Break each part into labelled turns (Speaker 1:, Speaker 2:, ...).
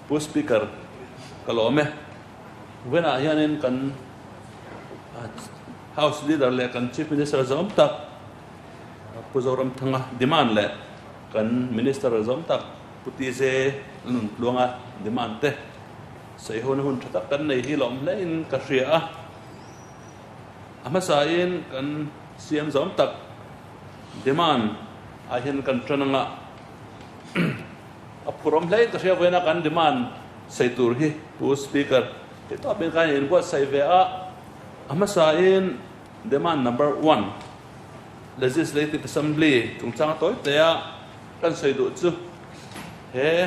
Speaker 1: Pu Speaker ka lawm e. Vawiinah hianin kan House Leader leh kan Chief Minister zawm tak Pu Zoramthanga demand leh kan Minister zawm tak Pu TJ Nuntluanga demand te saihona hun tha tak kan nei hi lawm hlein ka hria a. A hmasain kan siam zawm tak demand ah hian kan tan anga a phurawm hlein ka hria vawiin a kan demand sei tur hi Pu Speaker ti tawpin khan in buatsaih ve a. A hmasain demand number one Legislative Assembly chungchang tawi te a kan sawi duh chu he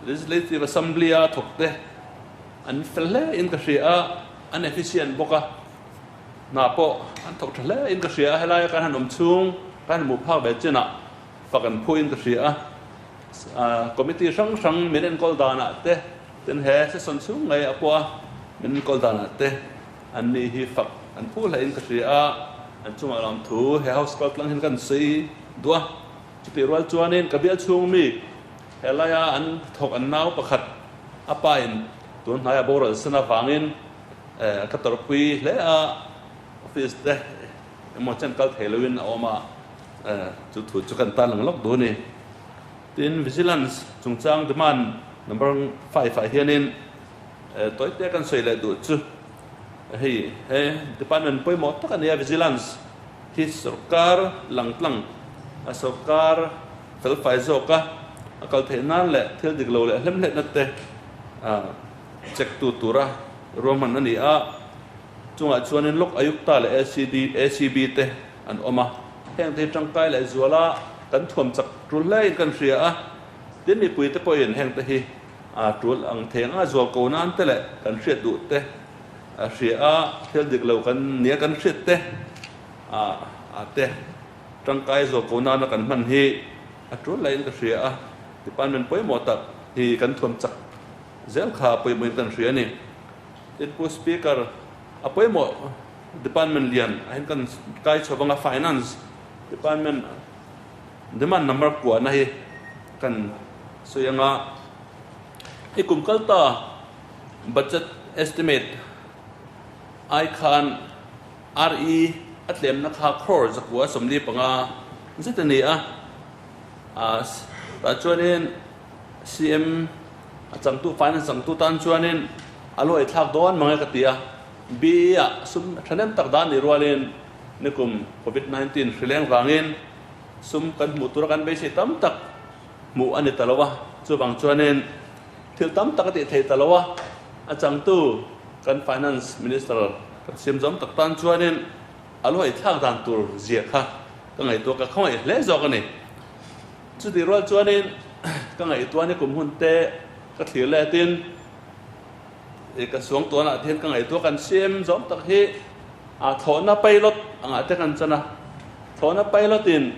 Speaker 1: Legislative Assembly a thawk te an fel hle in ka hria a. An efficient bawk a, hna pawh an thawk tha hle in ka hria a, helaia kan han awm chhung kan han hmuh phak ve chinah fak an phuh in ka hria a, committee hrang hrang min enkawl danah te tin he session chhung ngei a pawh a min enkawl danah te an ni hi fak an phuh hle in ka hria a, an chungah lawmthu he house kal tlang hian kan sawi duh a, chutih rual chuanin ka bial chhung mi helaia an thawk an nau pakhat a pa in Tun hnaia boral sen avangin ka tawrhpui hle a, office te emaw chen kal thei loin a awm a, chu thu chu kan tan lang lawk duh a ni. Tin, Vigilance chungchang demand number 5 ah hianin tawite kan sawi leh duh chu hei he department pawimawh tak a ni a, Vigilance hi sorkar langtlang a sorkar felfai zawka a kal theih nan leh thil dik lo leh hlemhletna te check tu tura ruahman a ni a, chungah chuanin Lok Ayukta leh ACD, ACB te an awm a, heng te hi tangkai leh zuala kan thuam chak tul hlein kan hria a, tin mipui te pawhin heng te hi tul ang thei anga zual ko nan te leh kan hriat duh te a hria a, thil dik lo kan nia kan hriat te a te tangkai zual ko nana kan hman hi a tul laiin ka hria a. Department pawimawh tak hi kan thuam chak zel kha pawimawhin kan hria a ni. Tin, Pu Speaker, a pawimawh department lian ah hian kan kai chho vang a, Finance department demand number kuahna hi kan sawi ang a. I kum kal ta budget estimate ai khan RE a tlemna kha crore 145 zet a ni a. Tah chuanin CM a changtu finance changtu tan chuanin a lo eithlak dawn mang e ka ti a. BE ah sum thahnem tak dan nih rualin nikum Covid 19 hrileng vangin sum kan hmuh tura kan beisei tam tak hmuh a ni ta lo a. Chuvang chuanin thil tam tak a tih thei ta lo a. A changtu kan finance minister kan siam zawm tak tan chuanin A lo eithlak dan tur zia kha ka ngaihtuah ka khawngaih hle zawk a ni. Chutih rual chuanin ka ngaihtuah ni kum hun te ka thlir letin i ka suang tuanah te hian ka ngaihtuah kan siam zawm tak hi a thlawhna pilot angah te kan chan a. Thlawhna pilot in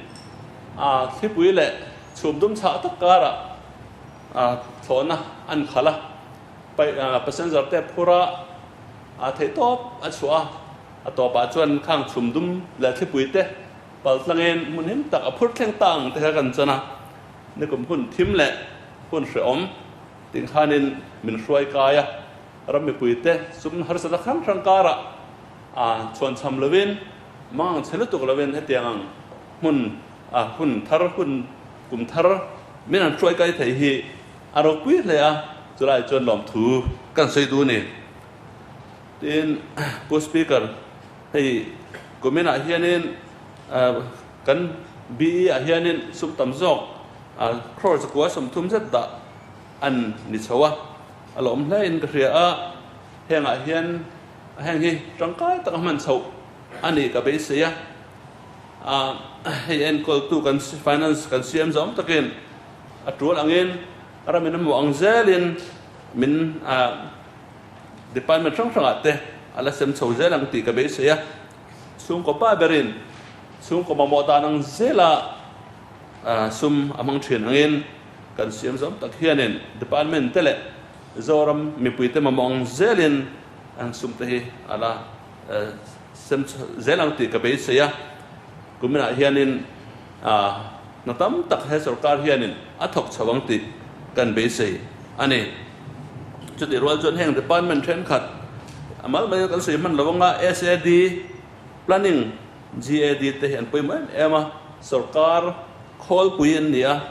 Speaker 1: a thlipui leh chhum dum chhah tak karah a thlawhna an khalh a, passenger te phur a, a theihtawp a chhuah a. A tawpah chuan khang chhum dum leh thlipui te pal tlangin hmun him tak a phur thleng ta ang te kha kan chan a, nikum hun thim leh hun hrehawm tih khanin min hruai kai a, ram mipui te sum harsatna hrang hrang karah a chhuanchham lovin mang ang chhe lutuk lovin hetiang ang hmun a hun thar hun kum thar min han hruai kai thei hi a ropui hle a, chulai chuan lawmthu kan sawi duh a ni. Tin, Pu Speaker, hei kuminah hianin kan BE ah hianin sum tam zawk crore 130 zet dah an ni chho a, a lawm hlein ka hria a, hengah hian heng hi tangkai taka hman chhoh a nih ka beisei a, hei enkawltu kan finance kan siam zawng takin a tul angin ramin a hmuh ang zelin min Department hrang hrangah te a la sem chho zel ang tih ka beisei a, chhungkaw pa berin chhungkaw mamawh dan ang zela sum a hmang thin angin kan siam zawm tak hianin department te leh Zoram mipuite mamawh ang zelin an sum te hi a la sem chho zel ang tih ka beisei a. Kuminah hianin hna tam tak he sorkar hianin a thawk chho ang tih kan beisei. a ni. Chutih rual chuan heng department thenkhat a mal mai kan sawi hman lo anga SAD, Planning, GAD te hi an pawimawh em em a, sorkar khawlpui an ni a,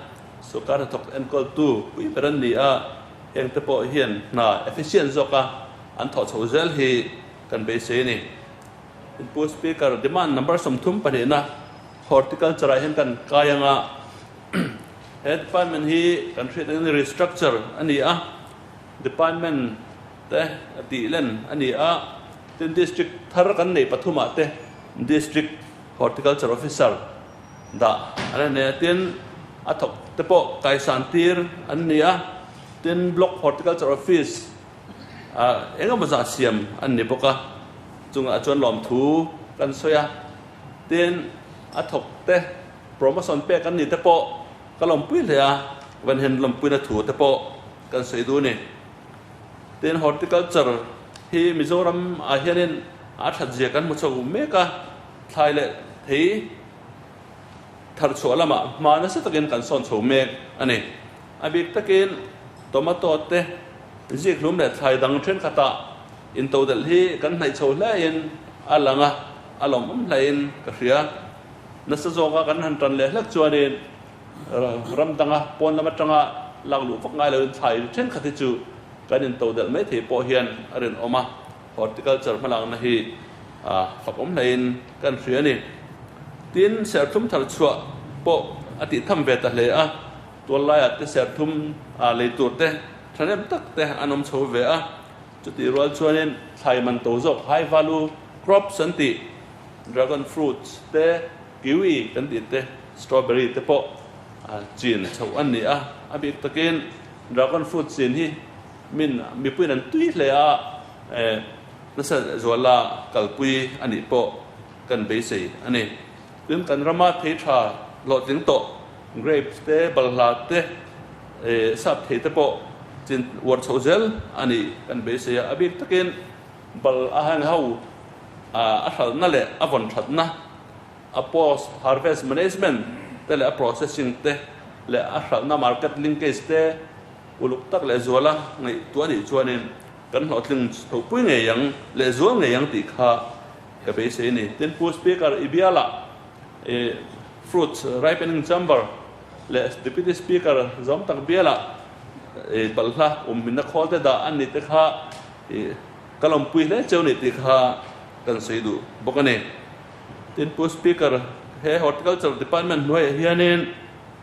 Speaker 1: sorkar hnathawk enkawltu pui ber an ni a, heng te pawh hian hna efficient zawka an thawh chho zel hi kan beisei a ni. Pu Speaker, demand number 30 pahnihna Horticulture ah hian kan kai anga he department hi kan hriat angin restructure a ni a, department te a tih len a ni a, tin district thar kan neih pathumah te district horticulture officer dah an la nei a, tin a thawk te pawh kaisan tir an ni a, tin block horticulture office ah eng emaw zah siam an ni bawk a, chungah chuan lawmthu kan sawi a. Tin, a thawk te promotion pek an ni te pawh ka lawmpui hle a, van hen lawmpuina thu te pawh kan sawi duh a ni. Tin, horticulture hi Mizoram ah hianin a that zia kan hmu chho mek a, thlai leh thei thar chhuah lamah hma nasa takin kan sawn chho mek a ni. A bik takin tomato te zikhlum leh thlai dang thenkhatah Intodelh hi kan hnaih chho hlein a lang a, a lawmawm hlein ka hria. Nasa zawka kan han tan leh hlek chuanin ram danga pawn lam atanga lak luh vak ngai loin thlai thenkhat hi chu kan intodelh mai thei pawh hian a rinawm a, horticulture hmalakna hi fakawm hlein kan hria a ni. Tin, serthlum thar chhuah pawh a tih tham ve ta hle a, tuallaiah te serthlum lei tur te thahnem tak te an awm chho ve a. Chutih rual chuanin thlai man to zawk high value crops an tih dragon fruits te, kiwi kan tih te, strawberry te pawh chin chhoh an ni a. A bik takin dragon fruit chin hi min mipuiin an tui hle a, nasa zuala kalpui a nih pawh kan beisei a ni. Tin, kan rama thei tha hlawhtling tawh grapes te, balhla te, sap thei te pawh chin uar chho zel a ni kan beisei a. A bik takin bal a hang ho a hralhna leh a vawn thatna, a post harvest management te leh a processing te leh a hralhna market linkage te uluk tak leh zuala ngaihtuah nih chuanin kan hlawhtling chhopui ngei ang leh zual ngei ang tih kha Ka beisei a ni. Tin, Pu Speaker, i bialah i Fruits Ripening Chamber leh Deputy Speaker zawm tak bialah i balhla umhminna khawl te dah an ni te kha i ka lawmpui hle cheu ni tih kha kan sawi duh bawk a ni. Tin, Pu Speaker, he Horticulture Department hnuaiah hianin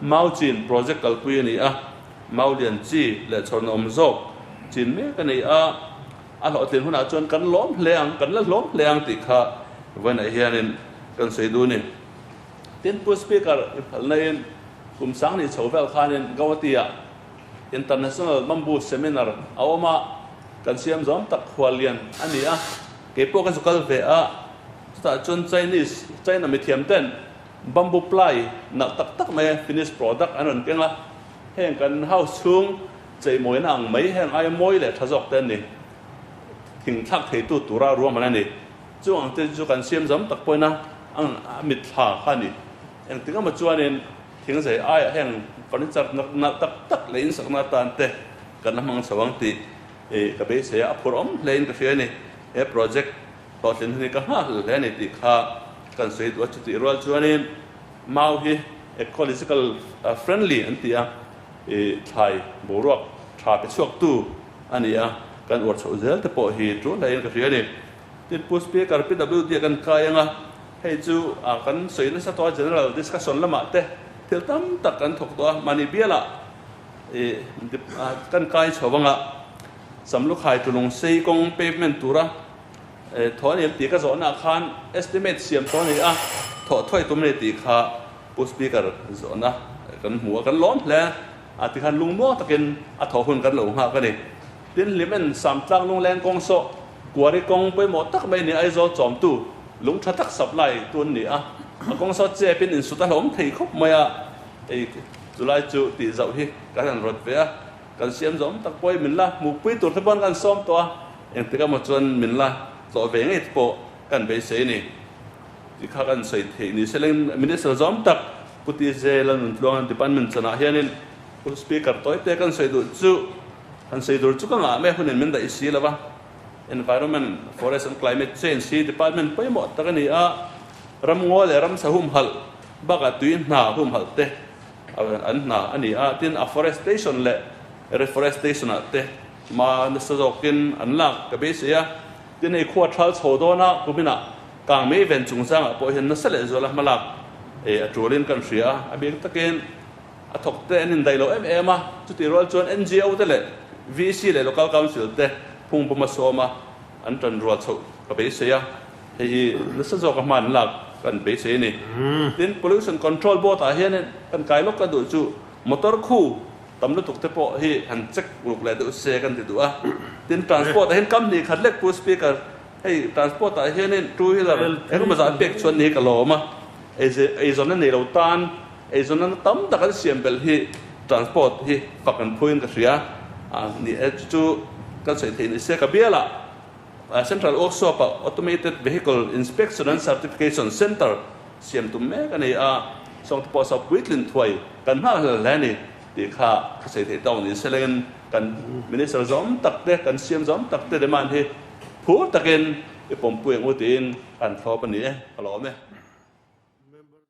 Speaker 1: Mau chin project kalpui a ni a, mau lian chi leh chhawrna awm zawk chin mek a ni a. A hlawhtlin hunah chuan kan lawm hle ang, kan la hlawm hle ang tih kha vawiinah hianin kan sawi duh a ni. Tin, Pu Speaker, i phalnain kum sang nih chho vel khanin Guwahati-ah International Bamboo Seminar a awm a, kan siam zawm tak khuallian a ni a, kei pawh ka zu kal ve a, chutah chuan Chinese, China mithiam ten bamboo ply nalh tak tak mai finished product an rawn keng a, heng kan house chhung Cheimawina ang mai heng aia mawi leh tha zawk te an ni. Thing thlak theitu tura ruahman a ni. Chung ang te chu kan siam zam tak pawhin a mitthla kha a ni. Engtik emaw chuanin thing zai aiah heng furniture nalh tak tak leh insakna atan te kan la hmang chho ang tih ka beisei a, a phur awm hlein ka hria a ni. He project hlawhtlin hun hi ka nghah hle a ni tih kha kan sawi duh a. Chutih rual chuanin mau hi ecological friendly an ti a. I thlai boruak tha pe chhuaktu a ni a, kan uar chhoh zel te pawh hi tul hlein ka hria a ni. Tin, Pu Speaker, PWD a kan kai ang a, hei chu kan sawi nasa tawh a, General Discussion lamah te thil tam tak kan thawk tawh a, mahni bialah i kan kai chho ang a, Samlukhai Tulungsei kawng pavement tura thaw a ni em tih ka zawhnaah khan estimate siam tawh a ni a, thawh thuai tum a ni tih kha Pu Speaker zawhna kan hmu a, kan lawm hle a tikhan lungmuang takin a thawh hun kan lo nghak a ni. Tin, Hlimen Samtlang lungleng kawng sawh Kuari kawng pawimawh tak mai ni Aizawl chawmtu lung tha tak supply tu an ni a, a kawng saw chepin insut a hlawm thei khawp mai a, ei chulai chu tih zauh hi kan han rawt ve a, kan siam zawm tak pawhin min la hmuhpui tur te pawh kan sawm tawh a, engtik emaw chuan min la tlawh ve ngei te pawh kan beisei a ni. Ti kha kan sawi theih ni se leng Minister zawm tak Pu TJ Lalnuntluanga Department chanah hianin Pu Speaker tawite kan sawi duh chu. Han sawi tur chu ka ngah mai a, hunin min daih si lo va. Environment, Forest and Climate Change hi department pawimawh tak a ni a, ramngaw leh ramsa humhalh bakah tui hna humhalh te an hna a ni a, tin afforestation leh reforestation ah te hma nasa zawkin an lak ka beisei a, tin hei khua thal chho dawna kuminah kang mei ven chungchangah pawh hian nasa leh zuala hmalak a tulin kan hria a, a bik takin A thawk te an indaih lo em em a, chutih rual chuan NGO te leh VC leh Local Council te phung pawm a sawm a, an tan rual chhoh ka beisei a, hei hi nasa zawk a hma an lak kan beisei a ni. Tin, Pollution Control Board ah hian kan kai lawk ka duh chu motor khu tam lutuk te pawh hi han check ruk leh deuh se kan ti duh a. Tin, Transport ah hian company khat lek Pu Speaker, hei Transport ah hianin two wheeler engemaw zah pek chuan ni ka lawm a, eizawnna nei lo tan Eizawnna tam tak an siam belh hi transport hi fak an phuin ka hria a ni e, chu chu kan sawi theih ni se ka bialah Central Workshop ah Automated Vehicle Inspection and Certification Centre siam tum mek a ni a, sawngte pawh saw puitlin thuai kan nghal hlel hle a ni tih kha ka sawi theih tawk ni se lengin kan Minister zawm tak te kan CM zawm tak te demand hi phur takin i pawmpui ang u tiin kan thlawp a ni e, ka lawm e.